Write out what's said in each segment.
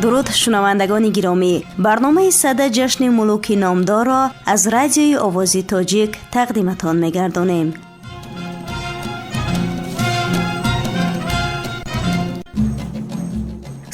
Дуруд, шунавандагони гиромӣ! Барномаи «Сада ҷашни мулуки номдорро» аз радиои Овози Тоҷик тақдиматон мегардонем.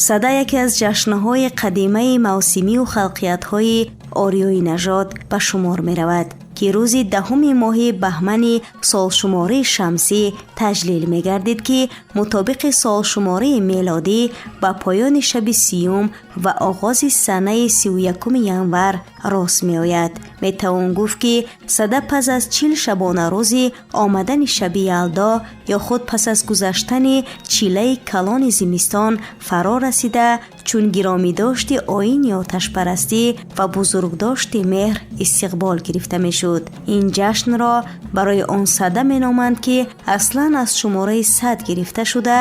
Сада яке аз ҷашнҳои қадимаи мавсимию халқиятҳои ориёинажод ба шумор меравад, ки рӯзи 10-уми моҳи баҳмани солшумории шамсӣ таҷлил мегардид, ки мутобиқи солшумории мелодӣ ба поёни шаби 30-ум ва оғози санаи 31-уми январ рост меояд. Метавон гуфт, ки сада пас аз 40 шабонарӯзи омадани шаби Ялдо ё худ пас аз гузаштани чилаи калони зимистон фаро расида, чун гиромидошти оини оташпарастӣ ва бузургдошти меҳр истиқбол гирифта мешуд. Ин ҷашнро барои он сада меноманд, ки аслан аз шумораи 100 гирифта шуда,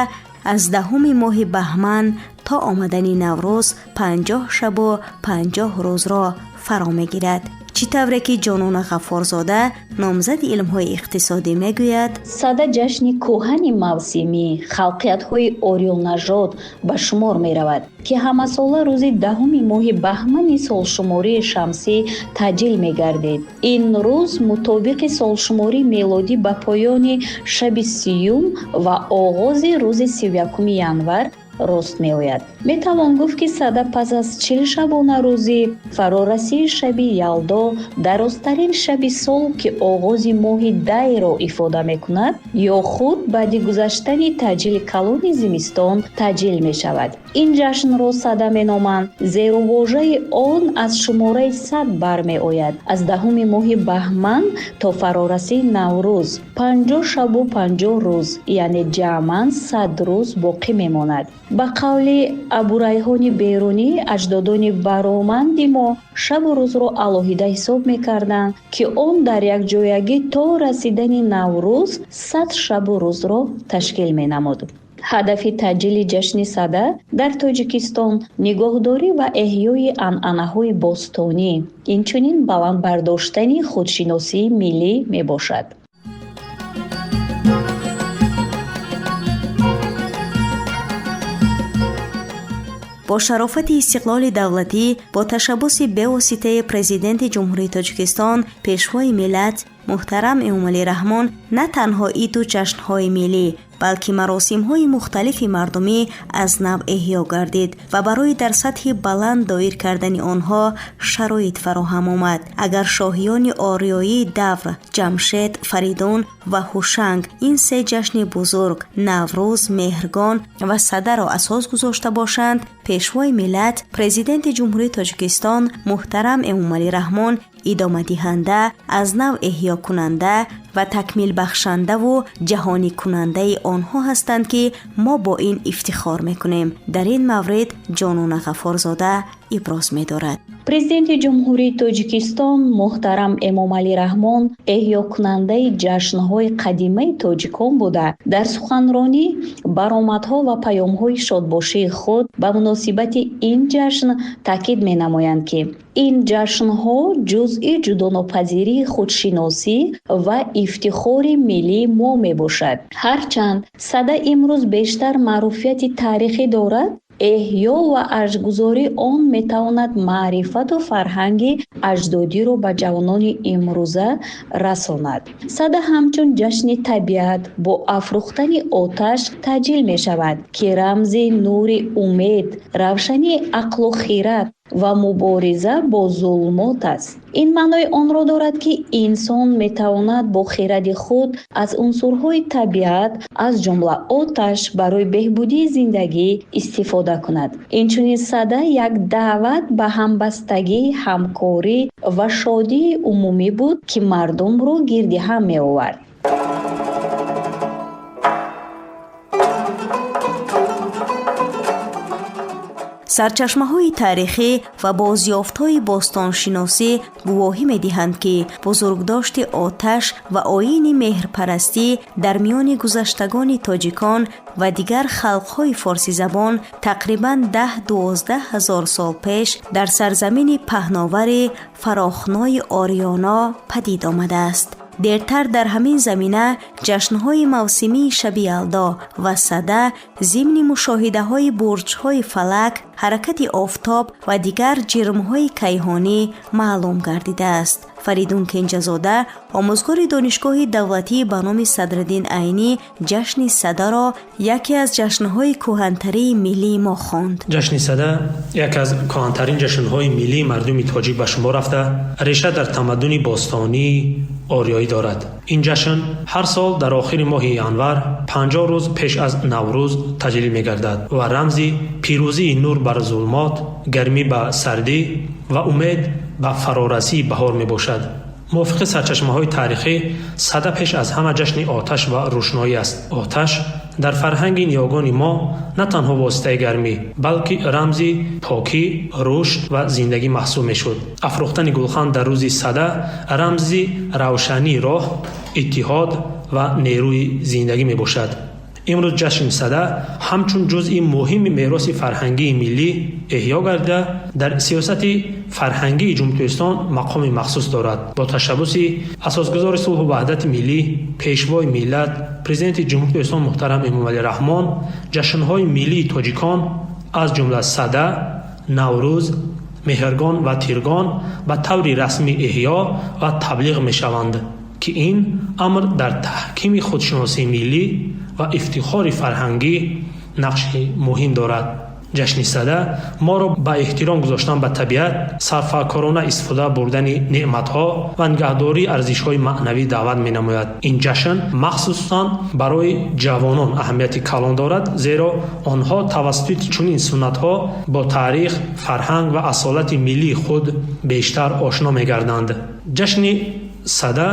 аз 10-уми моҳи баҳман то омадани Наврӯз 50 шабу 50 рӯзро фаро мегирад. Чӣ тавре ки Ҷонона Ғаффорзода, номзади илмҳои иқтисодӣ, мегӯяд: Сада ҷашни кӯҳани мавсимӣ халқиятҳои ориёнажод ба шумор меравад, ки ҳамасола рӯзи 10-уми моҳи баҳмани солшумории шамсӣ таҷлил мегардид. Ин рӯз мутобиқи солшумории мелодӣ ба поёни шаби 30-ум ва оғози рӯзи 31-уми январ рост меояд. Метавон гуфт, ки сада пас аз 40 шабонарӯзи фарорасии шаби Ялдо, дарозтарин шаби сол, ки оғози моҳи дайро ифода мекунад, ё худ баъди гузаштани таъҷили калони зимистон таҷлил мешавад. Ин ҷашнро сада меноманд, зеро вожаи он аз шумораи 100 бармеояд. Аз 10-уми моҳи баҳман то фарорасии Наврӯз 50 шабу 50 рӯз, яъне ҷамъан 100 рӯз боқӣ мемонад. Ба қавли Абурайҳони Берунӣ, аҷдодони бароманди мо шабу рӯзро алоҳида ҳисоб мекарданд, ки он дар якҷоягӣ то расидани Наврӯз 100 шабу рӯзро ташкил менамуд. Ҳадафи таҷлили ҷашни сада дар Тоҷикистон нигоҳдорӣ ва эҳёи анъанаҳои бостонӣ, инчунин баланд бардоштани худшиносии миллӣ мебошад. Бо шарофати истиқлоли давлатӣ, бо ташаббуси бевоситаи Президенти Ҷумҳурии Тоҷикистон, Пешвои миллат муҳтарам Эмомалӣ Раҳмон, на танҳо иду ҷашнҳои миллӣ, балки маросимҳои мухталифи мардумӣ аз нав эҳё гардид ва барои дар сатҳи баланд доир кардани онҳо шароит фароҳам омад. Агар шоҳиёни ориёии давр Ҷамшед, Фаридун ва Ҳушанг ин се ҷашни бузург Наврӯз, Меҳргон ва Садаро асос гузошта бошанд, Пешвои миллат, Президенти Ҷумҳурии Тоҷикистон муҳтарам Эмомалӣ Раҳмон идомадиҳанда, аз нав эҳёкунанда ва такмилбахшандаву ҷаҳоникунандаи онҳо ҳастанд, ки мо бо ин ифтихор мекунем. Дар ин маврид Ҷонона Ғаффорзода иброз медорад: Президенти Ҷумҳурии Тоҷикистон муҳтарам Эмомалӣ Раҳмон эҳёкунандаи ҷашнҳои қадимаи тоҷикон буда, дар суханронӣ, баромадҳо ва паёмҳои шодбошии худ ба муносибати ин ҷашн таъкид менамоянд, ки ин ҷашнҳо ҷузъи ҷудонопазирии худшиносӣ ва ифтихори миллии мо мебошад. Ҳарчанд сада имрӯз бештар маъруфияти таърихӣ дорад, эҳё ва арҷгузории он метавонад маърифату фарҳанги аҷдодиро ба ҷавонони имрӯза расонад. Сада ҳамчун ҷашни табиат бо афрӯхтани оташ таҷлил мешавад, ки рамзи нури умед, равшании ақлу хирад ва мубориза бо зулмот аст. Ин маънои онро дорад, ки инсон метавонад бо хиради худ аз унсурҳои табиат, аз ҷумла оташ, барои беҳбудии зиндагӣ истифода кунад. Инчунин сада як даъват ба ҳамбастагӣ, ҳамкорӣ ва шодии умумӣ буд, ки мардумро гирди ҳам меовард. Сарчашмаҳои таърихӣ ва бозёфтҳои бостоншиносӣ гувоҳӣ медиҳанд, ки бузургдошти оташ ва оини меҳрпарастӣ дар миёни гузаштагони тоҷикон ва дигар халқҳои форсизабон тақрибан 10-12 ҳазор сол пеш дар сарзамини паҳновари фарохнои Ориёно падид омадааст. Дертар дар ҳамин замина ҷашнҳои мавсимии Шаби Ялдо ва Сада зимни мушоҳидаҳои бурҷҳои фалак, ҳаракати офтоб ва дигар ҷирмҳои кайҳонӣ маълум гардидааст. Фаридун Кенҷазода, омӯзгори Донишгоҳи давлатии ба номи Садриддин Айнӣ, ҷашни Садаро яке аз ҷашнҳои кӯҳантарии миллии мо хонд. Ҷашни Сада яке аз кӯҳантарин ҷашнҳои миллии мардуми тоҷик ба шумор рафта, реша дар тамаддуни бостонии ориёӣ дорад. Ин ҷашн ҳар сол дар охири моҳи январ, 50 рӯз пеш аз Наврӯз таҷлил мегардад ва рамзи пирӯзии нур бар зулмот, гармӣ ба сардӣ ва умед ба фарорасии баҳор мебошад. Мувофиқи сарчашмаҳои таърихӣ, Сада пеш аз ҳама ҷашни оташ ва рӯшноӣ аст. Оташ дар фарҳанги ниёгони мо на танҳо воситаи гармӣ, балки рамзи покӣ, рушд ва зиндагӣ маҳсуб мешуд. Афрӯхтани гулхан дар рӯзи Сада рамзи равшании роҳ, иттиҳод ва нерӯи зиндагӣ мебошад. Имрӯз ҷашни Сада ҳамчун ҷузъи муҳими мероси фарҳангии миллӣ эҳё гардида, дар сиёсати фарҳангии Ҷумҳурии Тоҷикистон мақоми махсус дорад. Бо ташаббуси асосгузори сулҳу ваҳдати миллӣ, пешвои миллат, Президенти Ҷумҳурии Тоҷикистон муҳтарам Эмомалӣ Раҳмон, ҷашнҳои миллии тоҷикон, аз ҷумла Сада, Наврӯз, Меҳргон ва Тиргон ба таври расмӣ эҳё ва таблиғ мешаванд, ки ин амр дар таҳкими худшиносии миллӣ ва ифтихори фарҳангӣ нақши муҳим дорад. Ҷашни Сада моро ба эҳтиром гузоштан ба табиат, сарфакорона истифода бурдани неъматҳо ва нигаҳдории арзишҳои маънавӣ даъват менамояд. Ин ҷашн махсусан барои ҷавонон аҳамияти калон дорад, зеро онҳо тавассути чунин суннатҳо бо таърих, фарҳанг ва асолати миллии худ бештар ошно мегарданд. Ҷашни Сада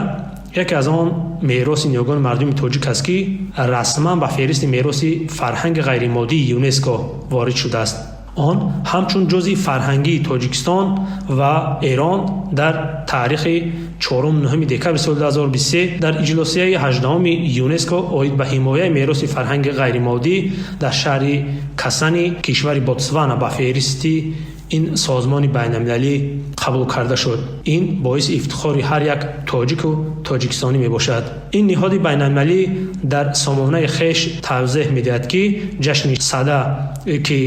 яке аз он мероси ниёгони мардуми тоҷик аст, ки расман ба феҳристи мероси фарҳанги ғайримоддии ЮНЕСКО ворид шудааст. Он ҳамчун ҷузъи фарҳангии Тоҷикистон ва Эрон дар таърихи 4-9 декабри соли 2023 дар иҷлосияи 18-уми ЮНЕСКО оид ба ҳимояи мероси фарҳанги ғайримоддӣ дар шаҳри Касани кишвари Ботсвана ба феҳристи ин созмони байналмилалӣ қабул карда шуд. Ин боиси ифтихори ҳар як тоҷику тоҷикистонӣ мебошад. Ин ниҳоди байналмилалӣ дар сомонаи хеш тавзеҳ медиҳад, ки ҷашни Сада, ки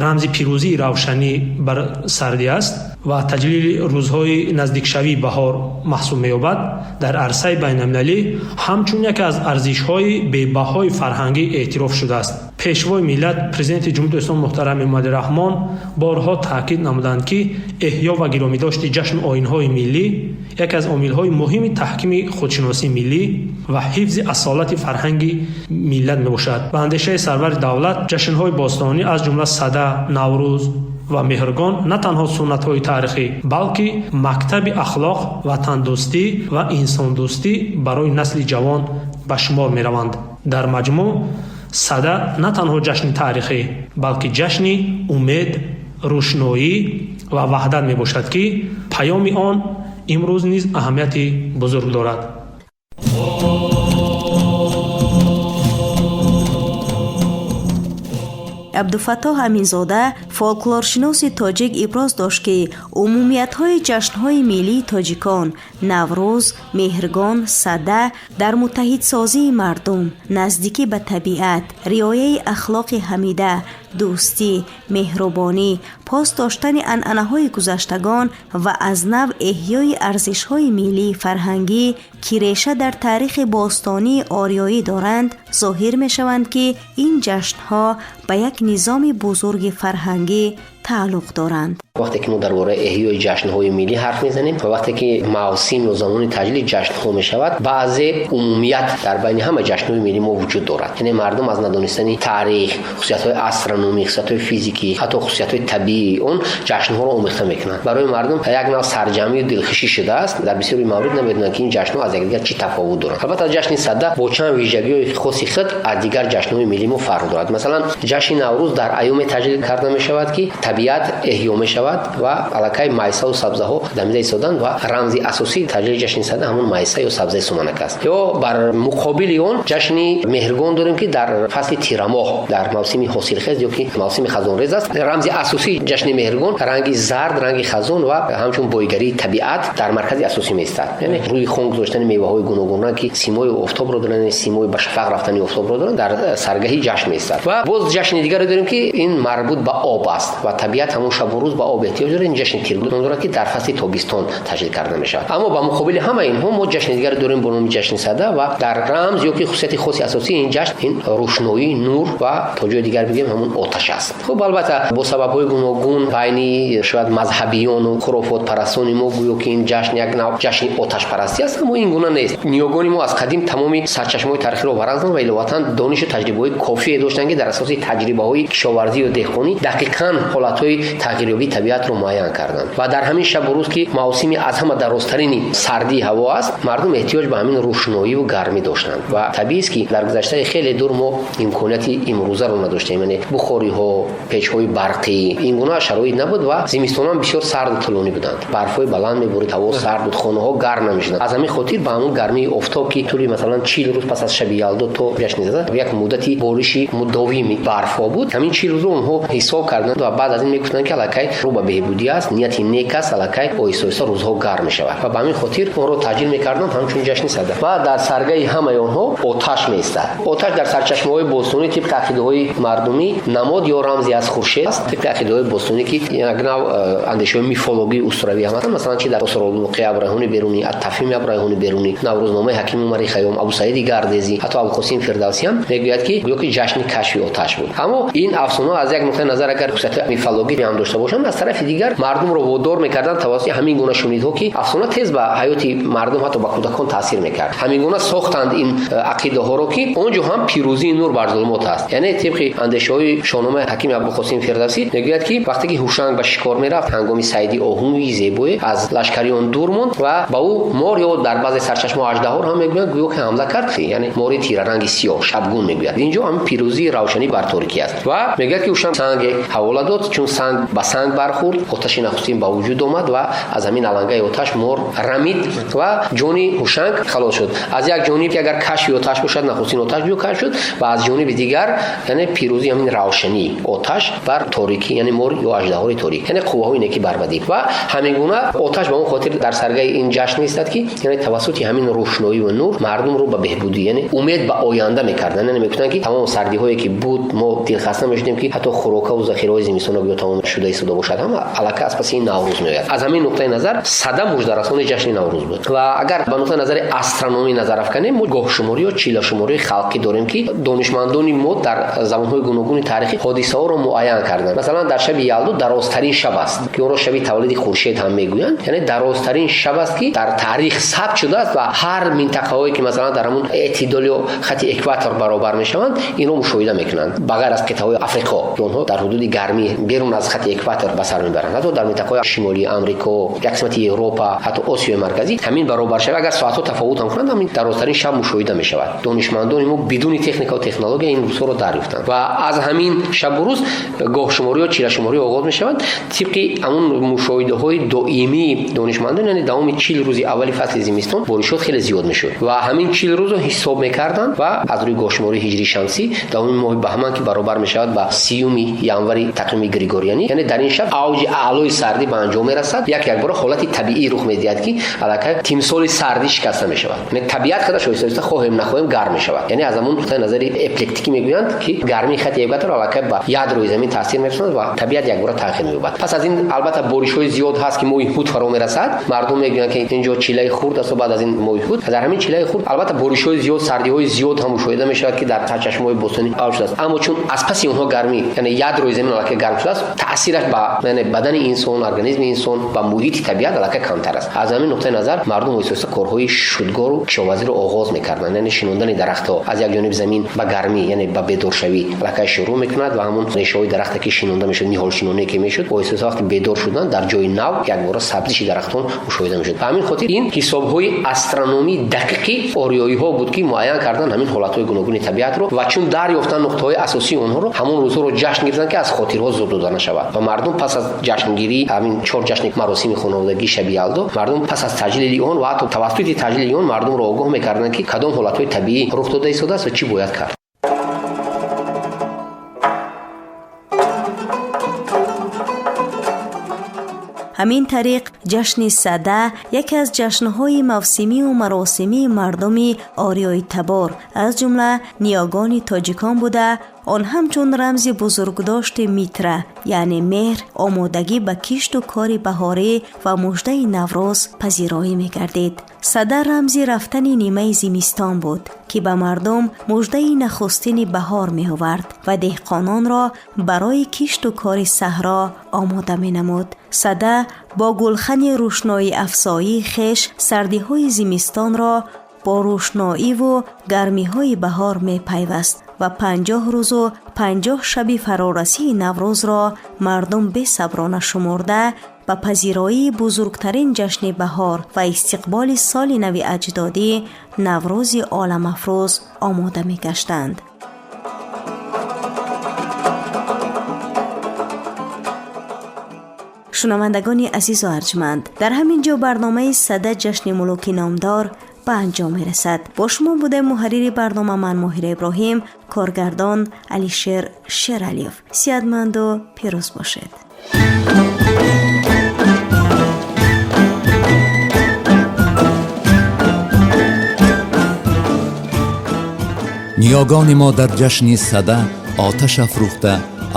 рамзи пирӯзии равшанӣ бар сардӣ аст ва таҷлили рӯзҳои наздикшавии баҳор маҳсуб меёбад, дар арсаи байналмилалӣ ҳамчун яке аз арзишҳои бебаҳои фарҳангӣ эътироф шудааст. Пешвои миллат, Президенти Ҷумҳурии Тоҷикистон муҳтарам Эмомалӣ Раҳмон борҳо таъкид намуданд, ки эҳё ва гиромидошти ҷашну оинҳои миллӣ яке аз омилҳои муҳими таҳкими худшиносии миллӣ ва ҳифзи асолати фарҳанги миллат мебошад. Ба андешаи сарвари давлат, ҷашнҳои бостонӣ, аз ҷумла Сада, Наврӯз ва Меҳргон, на танҳо суннатҳои таърихӣ, балки мактаби ахлоқ, ватандӯстӣ ва инсондӯстӣ барои насли ҷавон ба шумор мераванд. Дар маҷмӯъ, Сада на танҳо ҷашни таърихӣ, балки ҷашни умед, рӯшноӣ ва ваҳдат мебошад, ки паёми он имрӯз низ аҳамияти бузург дорад. Абдуфаттоҳ Аминзода, фолклоршиноси тоҷик, иброз дошт, ки умумиятҳои ҷашнҳои миллии тоҷикон Наврӯз, Меҳргон, Сада дар муттаҳидсозии мардум, наздикӣ ба табиат, риояи ахлоқи ҳамида, дӯстӣ, меҳрубонӣ, пос доштани анъанаҳои гузаштагон ва аз нав эҳёи арзишҳои миллии фарҳангӣ, ки реша дар таърихи бостонии ориёӣ доранд, зоҳир мешаванд, ки ин ҷашнҳо ба як низоми бузурги фарҳангӣ тааллуқ доранд. Вақте ки мо дар бораи эҳёи ҷашнҳои миллӣ ҳарф мезанем ва вақте ки мавсим ё замони таҷлили ҷашнҳо мешавад, баъзе умумият дар байни ҳама ҷашнҳои миллӣ мо вуҷуд дорад. Яъне мардум аз надонистани таърих, хусусиятҳои астрономӣ, хусусиятҳои физикӣ, ҳатто хусусиятҳои табиии он ҷашнҳоро омехта мекунанд. Барои мардум як нав сарҷамъию дилхушӣ шудааст. Дар бисёри маврид намедонанд, ки ин ҷашнҳо аз якдигар чӣ тафовут доранд. Албатта, ҷашни Сада бо чанд вижагиҳои хоси худ аз дигар ҷашнҳои миллӣ мо фарқ дорад. Масалан, ҷашни Наврӯз дар айёме таҷлил карда мешавад, ки Табиат эҳё мешавад ва аллакай майса ва сабзаҳо дамида истоданд ва рамзи асосии таҷлили ҷашни Сада ҳамон майса ё сабзаи суманак аст. Ё бар муқобили он ҷашни Меҳргон дорем, ки дар фасли тирамоҳ, дар мавсими ҳосилхез ё ки мавсими хазонрез аст. Рамзи асосии ҷашни Меҳргон ранги зард, ранги хазон ва ҳамчун бойгарии табиат дар маркази асосӣ меистад. Яъне рӯи хон гузоштани меваҳои гуногунранг, ки симои офтобро доранд, яъне симои ба шафақ рафтани офтобро доранд, дар саргаҳи ҷашн меистад. Ва боз ҷашни дигаре дорем, ки ин марбут ба об аст ва табиат ҳамон шабу рӯз ба об эҳтиёҷ дорад. Ин ҷашни Тиргон дорад, ки дар фасли тобистон таҷлил карда мешавад. Аммо ба муқобили ҳама инҳо мо ҷашни дигаре дорем бо номи ҷашни Сада ва дар рамз ё ки хусусияти хоси асосии ин ҷашн ин рӯшноӣ, нур ва то ҷои дигар бигӯем, ҳамон оташ аст. Хуб, албатта, бо сабабҳои гуногун байни шояд мазҳабиёну хурофотпарастони мо гӯё ки ин ҷашн як нав ҷашни оташпарастӣ аст, аммо ин гуна нест. Ниёгони мо аз қадим тамоми сарчашмаҳои таърихиро варақ заданд ва иловатан донишу таҷрибаҳои кофие доштанд, ки дар асоси таҷрибаҳои кишоварзию деҳқонӣ дақиқан ҳолатҳои тағйирёбии табиатро муайян карданд. Ва дар ҳамин шабу рӯз, ки мавсими аз ҳама дарозтарини сардии ҳаво аст, мардум эҳтиёҷ ба ҳамин рӯшноиву гармӣ доштанд. Ва табиист, ки дар гузаштаи хеле дур мо имконияти имрӯзаро надоштем, яъне бухориҳо, печҳои барқӣ, ин гуна шароит набуд ва зимистонам бисёр сарду тӯлонӣ буданд, барфҳои баланд меборид, ҳаво сард буд, хонаҳо гарм намешуданд. Аз ҳамин хотир ба ҳамон гармии офтоб, ки тӯли масалан 40 рӯз пас аз шаби Ялдо то ҷашни Сада як муддати бориши мудовими барфҳо буд, ҳамин 40 рӯзро онҳо ҳисоб карданд ва баъд аз ин мегуфтанд, ки аллакай рӯ ба беҳбудӣ аст, нияти нек аст, аллакай оҳиста оҳиста рӯзҳо гарм мешавад ва ба ҳамин хотир онро таҷлил мекарданд ҳамчун ҷашни Сада. Ва дар саргаҳи ҳамаи онҳо оташ меистад. Оташ дар сарчашмаҳои бостонӣ тибқи ақидаҳои мардумӣ намод ё рамзе аз хуршед аст. Тибқи ақидаҳои бостонӣ, ки як нав андешаҳои мифологии устуравӣ ҳам ҳастанд, масалан, чи дар Осорулбуқия Абурайҳони Берунӣ, Ат-Тафҳими Абурайҳони Берунӣ, Наврӯзномаи Ҳакими Умари Хайём, Абусаиди Гардезӣ, ҳатто Абулқосим Фирдавсӣ ҳам мегӯяд, ки гӯё ки ҷашни кашфи оташ буд. Аммо ин афсона аз як нуқтаи назар агар хусусияти мифологӣ ҳам дошта бошанд, аз тарафи дигар мардумро водор мекарданд тавассути ҳамин гуна шунидҳо, ки афсона тез ба ҳаёти мардум, ҳатто ба кӯдакон таъсир мекард. Ҳамин гуна сохтанд ин ақидаҳоро, ки он ҷо ҳам пирӯзии нур бар зулмот аст. Яъне тибқи андешаҳои Шоҳномаи Ҳакими Абулқосим Фирдавсӣ мегӯяд, ки вақте ки Ҳушанг ба шикор мерафт, ҳангоми сайди оҳуи зебое аз лашкариён дур монд ва ба ӯ мор ё дар баъзе сарчашмаҳо аждаҳор ҳам мегӯянд, гӯё ки ҳамла кард, яъне мори тираранги сиёҳ, шабгун мегӯяд. Инҷо ҳам пирӯзии равшанӣ бар торикӣ аст. Ва мегӯяд, ки Ҳушанг санге ҳавола дод, чун санг ба санг бархӯрд, оташи нахустин ба вуҷуд омад ва аз ҳамин алангаи оташ мор рамид ва ҷони Ҳушанг халос шуд. Аз як ҷониб, ки агар кашфи оташ бошад, нахустин оташ гӯё кашф шуд ва аз ҷониби дигар, яъне пирӯзии ҳамин равшанӣ, оташ бар торикӣ, яъне мор ё аждаҳори торик, яъне қувваҳои некӣ бар бадӣ. Ва ҳамин гуна оташ ба он хотир дар саргаҳи ин ҷашн меистад, ки яъне тавассути ҳамин рӯшноӣ ва нур мардумро ба беҳбудӣ, яъне умед ба оянда мекарданд. Яъне мегуфтанд, ки тамом сардиҳое ки буд, мо дилхаста мешудем, ки ҳатто хӯрокаву захираҳои зимистона гӯё тамом шуда истода бошад, ҳама аллакай аз паси ин Наврӯз меояд. Аз ҳамин нуқтаи назар Сада муждарасони ҷашни Наврӯз буд. Ва агар ба нуқтаи назари астрономӣ назар афканем, мо гоҳшуморӣ ё чилашумории халқӣ дорем, ки донишмандони мо дар замонҳои гуногуни таърихӣ ҳодисаҳоро муайян карданд. Масалан, дар шаби Ялдо дарозтарин шаб аст, ки онро шаби таваллуди хуршед ҳам мегӯянд, яъне дарозтарин шаб аст, ки дар таърих сабт шудааст ва ҳар минтақаҳое, ки масалан дар ҳамон эътидол ё хати экватор баробар мешаванд, инро мушоҳида мекунанд, ба ғайр аз қитъаҳои Африқо, ки онҳо дар ҳудуди гармӣ берун аз хати экватор ба сар мебаранд. Ҳатто дар минтақаҳои шимолии Амрико, як қисмати Европа, ҳатто Осиёи Марказӣ ҳамин баробаршавӣ, агар соатҳо тафовут ҳам кунанд, ҳамин дарозтарин шаб мушоҳида мешавад. Донишмандони мо бидуни техникаву технология ин рӯзҳоро дарёфтанд ва аз ҳамин шабу рӯз гоҳшуморӣ ё чилашуморӣ оғоз мешавад. Тибқи ҳамун мушоҳидаҳои доимии донишмандон, яъне давоми 40 рӯзи аввали фасли зимистон боришот хеле зиёд мешуд ва ҳамин 40 рӯзро ҳисоб мекарданд ва аз рӯи гоҳшумории ҳиҷри шамсӣ давоми моҳи баҳман, ки баробар мешавад ба 30-юми январи тақвими григорианӣ, яъне дар ин шаб авҷи аълои сардӣ ба анҷом мерасад. Як якбора ҳолати табиӣ рух медиҳад, ки аллакай тимсоли сардӣ шикаста мешавад, яъне табиат худаш оҳиста оҳиста, хоҳем нахоҳем, гарм мешавад. Яъне аз ҳамон нуқтаи назари эклиптикӣ мегӯянд, ки гармии хати экватор аллакай ба ядрои замин таъсир мерасонад ва табиат якбора тағйир меёбад. Пас аз ин, албатта, боришҳои зиёд ҳаст, ки моҳи ҳут фаро мерасад. Мардум мегӯянд, ки инҷо чилаи хурд аст ва баъд аз ин моҳи ҳут. Дар ҳамин чилаи хурд, албатта, боришҳои зиёд, сардиҳои зиёд ҳам мушоҳида мешавад, ки дар сарчашмаҳои бостонӣ авҷ шудааст. Аммо чун аз паси онҳо гармӣ, яъне ядрои замин аллакай гарм шудааст, таъсираш ба, яъне бадани инсон, организми инсон, ба муҳити табиат аллакай камтар аст. Аз ҳамин нуқтаи назар мардум оҳиста оҳиста корҳои шудгору кишоварзиро оғоз мекарданд, яъне шинондани дарахтҳо. Аз як ҷониби замин ба гармӣ, яъне ба бедоршавӣ аллакай шурӯъ мекунад ва ҳамон решаҳои дарахте, ки шинонда мешуд, ниҳолшиноние ки мешуд, оҳиста оҳиста вақти бедор шудан дар ҷои нав якбора сабзиши дарахтон мушоҳида мешуд. Ба ҳамин хотир ин ҳисобҳои астрономии дақиқи ориёиҳо буд, ки муайян кардан ҳамин ҳолатҳои гуногуни табиатро ва чун дарёфтан нуқтаҳои асосии онҳоро, ҳамон рӯзҳоро ҷашн гирифтанд, ки аз хотирҳо зуд дода дода нашавад. Ва мардум пас аз ҷашнгирӣ, ҳамин чор ҷашни маросими хонаводагӣ, шаби Ялдо, мардум пас аз таҷлили он ва ҳатто тавассути таҷлили он мардумро огоҳ мекарданд, ки кадом ҳолатҳои табиӣ рух дода истодааст ва чӣ бояд кард. Ҳамин тариқ, ҷашни Сада яке аз ҷашнҳои мавсимию маросимии мардуми ориёитабор, аз ҷумла ниёгони тоҷикон буда, он ҳамчун рамзи бузургдошти Митра, яъне меҳр, омодагӣ ба кишту кори баҳорӣ ва муждаи Наврӯз пазироӣ мегардид. Сада рамзи рафтани нимаи зимистон буд, ки ба мардум муждаи нахустини баҳор меовард ва деҳқононро барои кишту кори саҳро омода менамуд. Сада бо гулхани рӯшноиафзоии хеш сардиҳои зимистонро бо рӯшноиву гармиҳои баҳор мепайваст ва 50 рӯзу 50 шаби фарорасии Наврӯзро мардум бесаброна шумурда, ба пазироии бузургтарин ҷашни баҳор ва истиқболи соли нави аҷдодӣ, Наврӯзи оламафрӯз омода мегаштанд. Шунавандагони азизу арҷманд, дар ҳамин ҷо барномаи «Сада, ҷашни мулуки номдор» ба анҷом мерасад. Бо шумо будем муҳаррири барнома ман, Моҳира Иброҳим, коргардон Алишер Шералиев. Сиҳатманду пирӯз бошед. Ниёгони мо дар ҷашни Сада оташ афрӯхта,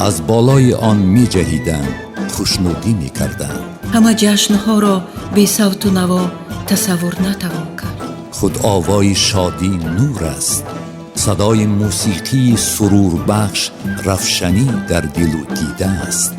аз болои он меҷаҳиданд, хушнудӣ мекарданд. Ҳама ҷашнҳоро бесавту наво тасаввур натавон кард. Худ овои шодӣ нур аст, садои мусиқии сурурбахш равшанӣ дар дилу дида аст.